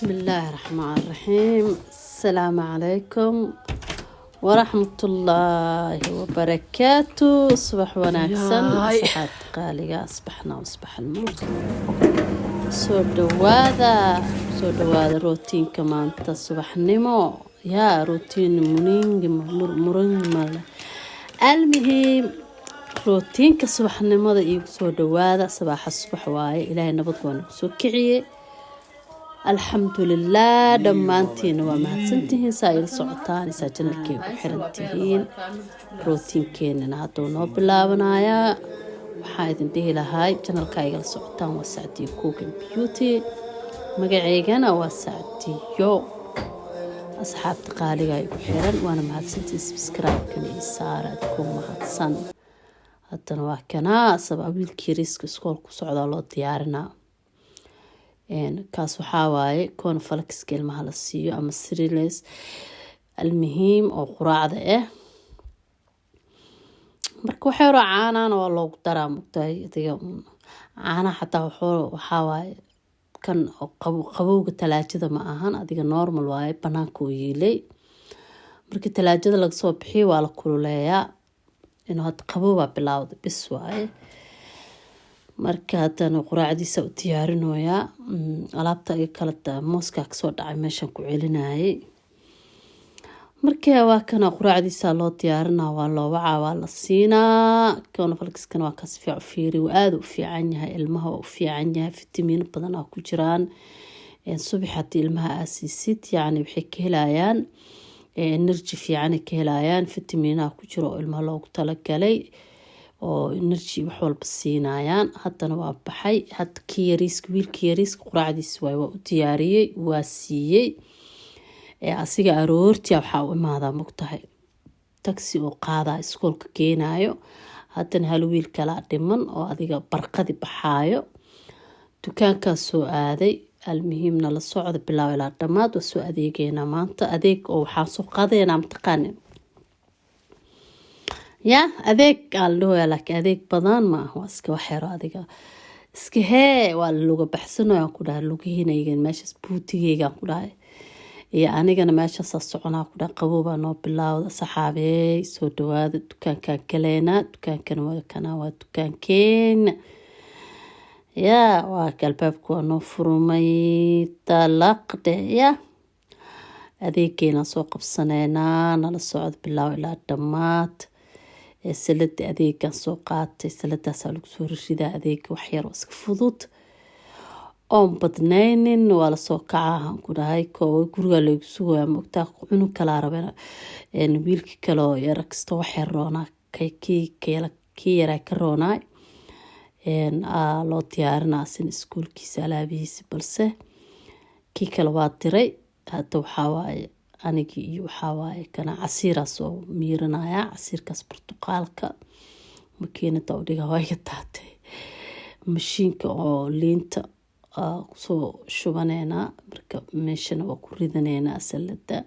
بسم الله الرحمن الرحيم. السلام عليكم ورحمة الله وبركاته. صباح wanaagsan, asxaabta qaaliga. Asbaxna asbax almulk. Soo dhawaada, soo dhawaada. Routine-ka maanta subaxnimo yaa routine muningi muringmale. Almuhiim, routine-ka subaxnimada iigu soo dhawaada. Sabaaxa subax waaye. Ilaahay nabad waa nagu soo kiciyey, alxamdulilah. Dhammaantiina waa mahadsantihiin saa ila socotaan, isaa channel-keyga ku xiran tihiin. Routine-keenana hadduu noo bilaabanayaa. Waxaa idin dhihi lahay, channel-ka igala socotaan waa Sacdiyo Cooking Beauty, magaceygana waa Sacdiyo. Asxaabta qaaliga igu xiran, waana mahadsantihiin. Subscribe-kana ii saara, adkoo mahadsan. Haddana waa kanaa sabaa wiilkii riiska iskool ku socdaa loo diyaarinaa. Kaas waxaa waaye cornflakes-ka ilmaha la siiyo ama cereals, almuhiim oo quraacda ah. Marka waxay yaroo caanaana waa loogu daraa, mugtahay adiga. Caanaha xataa waxaa waaye kan qabowga talaajada ma ahan, adiga normal waaye, banaanka uu yiilay. Markii talaajada lagasoo bixiyo waa la kululeeyaa. Inuu hadda qaboobaa bilaawda bis waaye. Marka haddana quraacdiisa u diyaarinoyaa. Alaabta iga kala mooskaa kasoo dhacay meeshaan ku celinayay. Marka waa kana quraacdiisa loo diyaarinaa, waa loo wacaa, waa la siinaa. Cornflakes-kana waa kaas fiic fiiri, waa aada u fiican yahay ilmaha, waa u fiican yahay, fitamiino badan aa ku jiraan. Subax haddii ilmaha aa siisid, yacni waxay ka helayaan energy fiican ay ka helayaan. Fitamiinaha ku jiro oo ilmaha loogu talagalay oo energy wax walba siinayaan. Haddana waa baxay. Hadda kii yariiska, wiilkii yariiska quraacdiisa waay, waa u diyaariyey, waa siiyey. Asiga aroortia waxaa u imaadaa, mogtahay, taxi oo qaadaa iskoolka geenaayo. Haddana hal wiil kalaa dhiman oo adiga barqadi baxaayo. Dukaankaas soo aaday. Almuhiimna la socda bilaaw ilaa dhammaad. Waa soo adeegeynaa maanta. Adeeg oo waxaan soo qaadaynaa, mataqaani ya, adeeg aa la dhahoyaa, laakiin adeeg badan ma ah, waa iska waxyaro adiga iska hee. Waa la luga baxsanayo aan ku dhahay, lugihiinaygan meeshaas buutigeygaan ku dhahay iyo anigana meeshaasaa soconaa ku dhahay. Qaboobaa noo bilaawda. Saxaabeey, soo dhawaada. Dukaankaan galeynaa. Dukaankana waa kana, waa dukaankeena. Yaa waa albaabka waa noo furmay, dalaqdhe. Ya, adeegeenaan soo qabsaneynaa. Nala socda bilaaw ilaa dhammaad. Salada adeegaan soo qaatay, saladaasaa lagu soo riridaa adeega. Waxyar oo iska fudud oon badnaynin waa lasoo kacaa ku dhahay. Gurigaa laygu sugayaa, mogtaa. Cunug kalaa raba, wiilki kaleoo yara kasta waxyar roonaa, kii yaraa ka roonaay loo diyaarinaa asin iskuulkiisa alaabihiisa, balse kii kale waa diray. Hadda waxaa waaye anigii iyo waxaa waaye kana casiiraa soo miirinaya, casiirkaas burtuqaalka. Makiinada udhiga waa iga taatay. Mashiinka oo liinta kusoo shubaneynaa, marka meeshana waa ku ridaneynaa salada.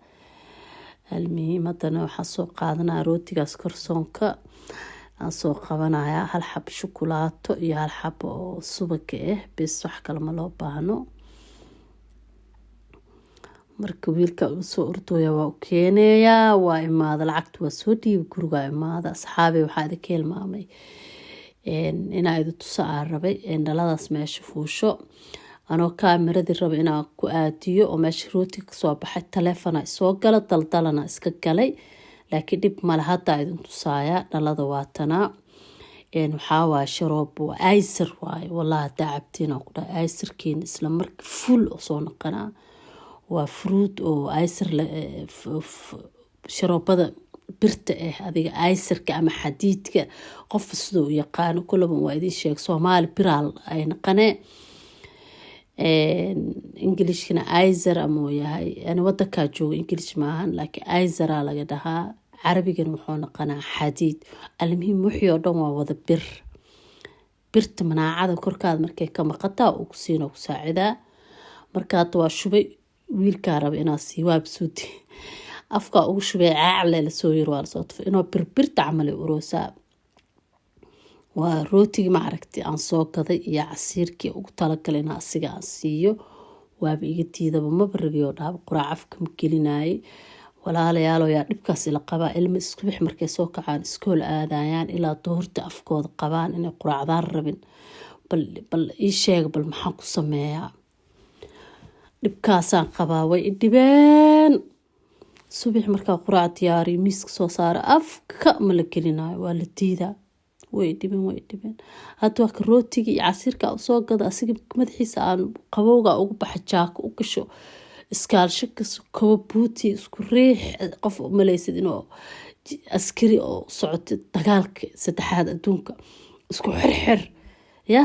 Almuhiim, haddana waxaa soo qaadanaya rootigaas korsoonka aan soo qabanayaa, hal xab shukulaato iyo hal xab oo subaga ah bes, wax kale ma loo baahno. Marka wiilka usoo ordooya, waa u keenayaa, waa imaada, lacagta waa soo dhiiba, gurigaa imaada. Asxaabi, waxaa idinka hilmaamay inaa idi tuso aan rabay dhaladaas meesha fuusho. Anoo kaamiradii raba inaan ku aadiyo oo meesha rootiga kasoo baxay, taleefona isoo gala, daldalana iska galay, laakiin dhib male, haddaa idin tusaaya. Dhalada waatanaa. Waxaa waaye sharoob, waa aysar waaye. Wallahi hadaa cabtiin aan ku dhahay, aysarkiina isla marka full oo soo noqonaa. Waa fruit oo aysar, sharoobada birta ah, adiga aysarka ama xadiidka, qofka sidoo u yaqaano kulaba waa idin sheeg. Soomaali biraal ay naqanee, Englishkana iron ama uu yahay. Yani wadankaa jooga English maahan, laakiin iron-aa laga dhahaa. Carabigana wuxuu naqanaa xadiid. Almuhiim, wixii oo dhan waa wada bir. Birta manaacada korkaada markay ka maqataa uu ku siina, ku saacidaa. Marka hadda waa shubay, wiilkaa raba inaa sii waabsuudi, afkaa ugu shubay, caacle lasoo yiri, waa lasoo tufay. Inuu birbirta camal ay uroosaa. Waa rootigii, ma aragtay, aan soo gaday iyo casiirkii ugu talagalay inaa asiga aan siiyo. Waaba iga diidaba, maba rabiyo dhaaba, quraac afka ma gelinayay. Walaalayaalo, yaa dhibkaas ila qabaa? Ilmo isku markay soo kacaan, iskool aadayaan, ilaa duhurta afkooda qabaan inay quraacdaan rabin. Bal ii sheega, bal maxaan ku sameeyaa? Dhibkaasaan qabaa, way idhibeen. Subax markaa quraac diyaariyo, miiska soo saara, afka ma la gelinayo, waa la diidaa. Way dhibeen, way dhibeen. Hadda waa ka rootiga iyo casiirka usoo gada, asiga madaxiisa aan qabowga ugu baxa, jaako u gasho, iskaalsho kabo buuti isku riix, qof umaleysid inuu askari oo socotay dagaalka saddexaad adduunka, isku xirxir ya,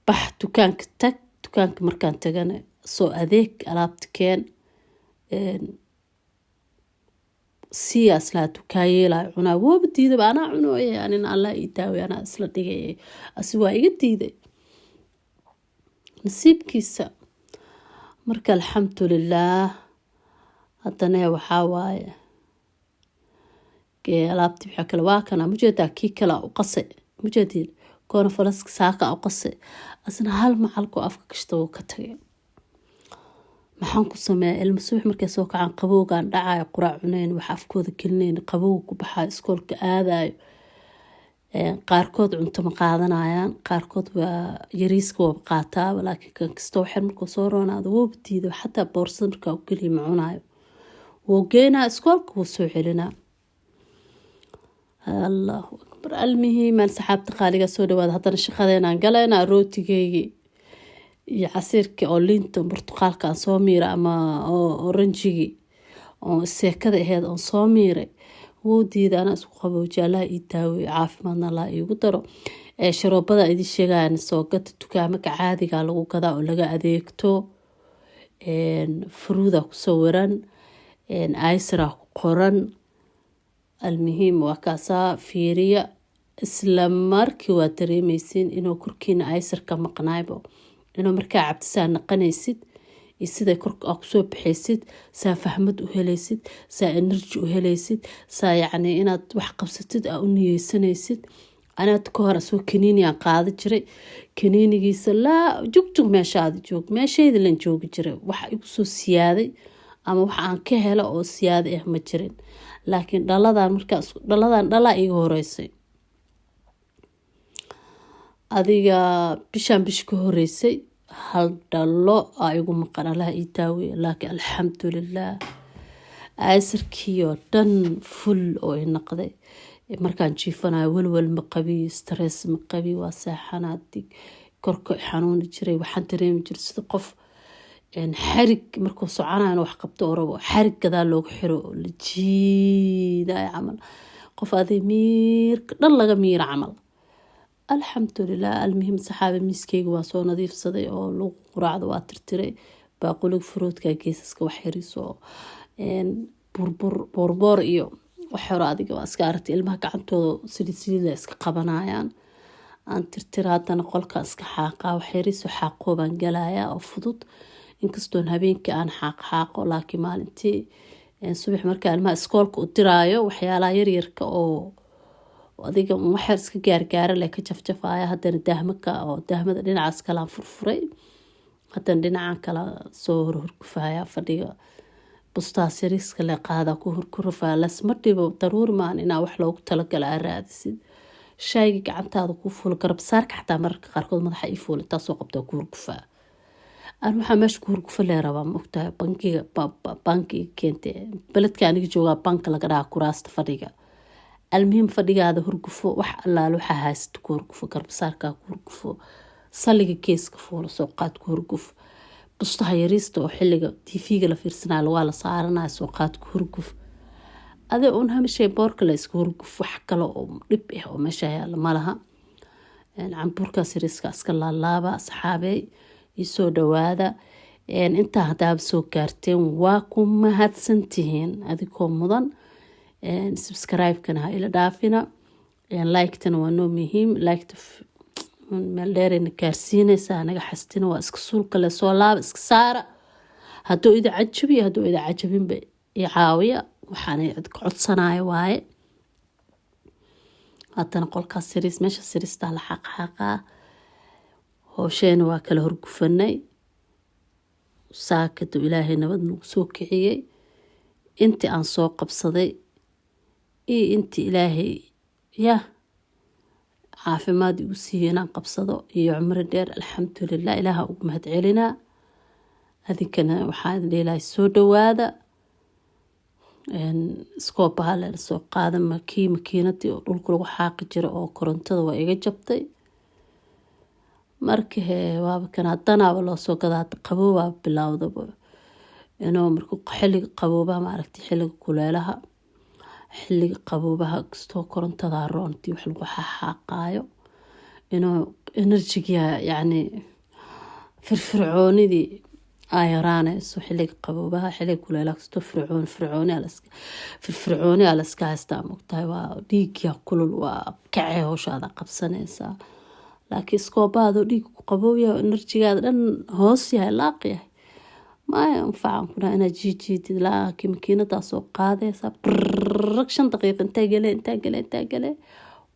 bax, dukaanka tag. Dukaanka markaan tagana, soo adeeg, alaabta keen, siyaa islaa dukaa yeelayo, cunaa, wooba diidaba. Anaa cunooye, anina Allah ii daaway, anaa isla dhigay, asi waa iga diiday nasiibkiisa. Marka alxamdulilaah, haddana waxaa waaye alaabti wixii kale waa kana mujeedaa, kii kale u qasay mujeediin, cornflakes-ka saaka u qasay, asna hal macalko afka gashta, wuu ka tagay. Maxaan ku sameeyaa? Ilmo subax markay soo kacaan, qabowgaan dhacayo, quraac cuneyn, wax afkooda gelinayn, qabowga ku baxayo, iskoolka aadayo. Qaarkood cunto ma qaadanayaan, qaarkood waa yariiska waaba qaataaba, laakiin kan kastoo waxyar markuu soo roonaado, wooba diida. Xataa boorsada markaa u geliya ma cunayo, wuu geynaa iskoolka, wuu soo celinaa. Allahu akbar. Almuhiimaan, saxaabta qaaliga, soo dhawaada. Haddana shaqadeenaan galaynaa. Rootigeygii iyo casiirkii oo liinta burtuqaalka aan soo miiray ama oranjigii oo seekada aheyd oon soo miiray, wuu diiday, anaa isku qaboojiya. Allaha ii daaweyo, caafimaadna Allah iigu daro. Sharoobada idin sheegayan soo gata, dukaamaka caadiga lagu gadaa oo laga adeegto. Furuuda ku sawiran, aysara ku qoran. Almuhiim, waa kaasaa, fiiriya. Isla markii waa dareemeysiin inuu korkiina aysar ka maqnaaybo, inuu markaa cabtisaa naqanaysid iyo siday korka aa kusoo baxaysid, saa fahmad u helaysid, saa energy u helaysid, saa yacni inaad wax qabsatid aa u niyeysanaysid. Anaad ka hor asoo kaniiniyaan qaada jiray, kaniinigiisa laa jugjug, meeshaada joog, meeshayda lan joogi jiray. Wax igu soo siyaaday ama wax aan ka helo oo siyaada ah ma jirin. Laakiin dhaladan, markaa dhaladan dhalaa iiga horeysay, adiga bishaan bish ka horeysay, hal dhalo aa igu maqan. Allaha ii daaweya. Laakiin alxamdulilah, aasarkii oo dhan full oo i naqday. Markaan jiifanayo welwel ma qabi, stress ma qabi, waa seexanaa. Dig korka xanuuni jiray, waxaan dareemi jiray sida qof xarig markuu soconayo wax qabto oo rabo, xarig gadaal loogu xiro oo la jiidayo camal, qof aday miirka dhan laga miira camal. Alxamdulilah. Almuhim, saxaabi, miiskeyga waa soo nadiifsaday oo lagu quraacda waa tirtiray. Baaquliga furuudka geesaska wax yariis oo burbur boorboor iyo wax hore, adiga waa iska aragtay, ilmaha gacantooda saliid saliida iska qabanayaan, aan tirtira. Haddana qolka iska xaaqaa, wax yariis xaaqoo baan galayaa oo fudud. Inkastoon habeenkii aan xaaq xaaqo, laakiin maalintii subax markaa ilmaha iskoolka u diraayo, waxyaalaha yaryarka oo adiga waxyar iska gaargaara leh ka jafjafaya. Haddana daahmaka oo daahmada dhinacaas kalaan furfuray, haddana dhinacan kala soo horhorgufaya. Fadhiga bustaas yariiska le qaada ku horkurafaya, lasma dhibo. Daruuri maan inaa wax loogu talagala aa raadisid. Shayga gacantaada kuu fuula, garabsaarka xataa mararka qaarkood madaxa ii fuula, intaasoo qabtaa ku horgufaa. An waxaa meesha ku horgufa lee rabaa, ma ogtahay? Bankiga, bankiga keentay beledka aniga joogaa, banka laga dhahaa kuraasta fadhiga. Almuhiim, fadhigaada horgufo, wax allaale waxaa haysata ku horgufo, garbasaarkaa ku horgufo, saliga geeska fuula soo qaad, ku horguf, bustaha yariista oo xiliga TV-ga la fiirsanaya waa la saaranaya, soo qaad, ku horguf. Ade uun hamishay boorka la iska horguf, wax kale oo dhib ah oo meesha yaala malaha. Cambuurkaas yariiska iska laalaaba. Asxaabey, isoo dhawaada. Intaa haddaaba soo gaarteen, waa ku mahadsantihiin, adigoo mudan. Subscribe-kana ha ila dhaafina, like-tana waa noo muhiim. Like-ta meel dheerayna gaarsiinaysaa, naga xastina. Waa iska suulka le, soo laaba, iska saara. Hadduu ida cajabiyo, hadduu ida cajabinba, i caawiya, waxaana cid ka codsanayo waaye. Haddana qolkaas sariis, meesha sariistaa la xaaqxaaqaa. Howsheena waa kala horgufanay. Saakadu Ilaahay nabad nagu soo kiciyey. Intii aan soo qabsaday iyo intii Ilaahay yah caafimaad igu siiyey inaan qabsado iyo cumri dheer, alxamdulilah, Ilaaha ugu mahad celinaa. Adinkana waxaa idin dhihi soo dhawaada. Iskoobaha lela soo qaada, kii makiinadii oo dhulka lagu xaaqi jira oo korontada waa iga jabtay. Marka hee, waaba kan haddanaaba loo soo gadaa. Hadda qaboobaaba bilowdaba inuu markuu xilliga qaboobaha, maaragtay, xilliga kuleelaha, xilliga qaboobaha kastoo korontada roontii wax lagu xaaqaayo inuu energy-ga, yacni firfircoonidii aa yaraaneyso xilliga qaboobaha. Xilliga kuleelaha kastoo fircoon fircooni firfircooni aa la iska haystaa, mogtahay, waa dhiigyaa kulul, waa kacee, howshaada qabsanaysaa. Laakiin iskoobahaadoo dhiig ku qaboow yahay, energy-gaada dhan hoos yahay, laaq yahay, maya anfacan kuna inaad jiijiidid. Laakiin makiinadaa soo qaadaysa, brrrr, 5 daqiiqa intaa gele, intaa gele, intaa gele,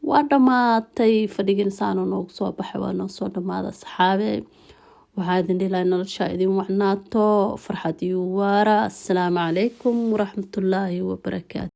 waa dhammaatay. Fadhigin saanu noogu soo baxay, waa noo soo dhamaada. Saxaabe, waxaa idin dhihi lahay nolosha idin wacnaato, farxad iyo waara. Asalaamu calaykum waraxmatullaahi wabarakaatu.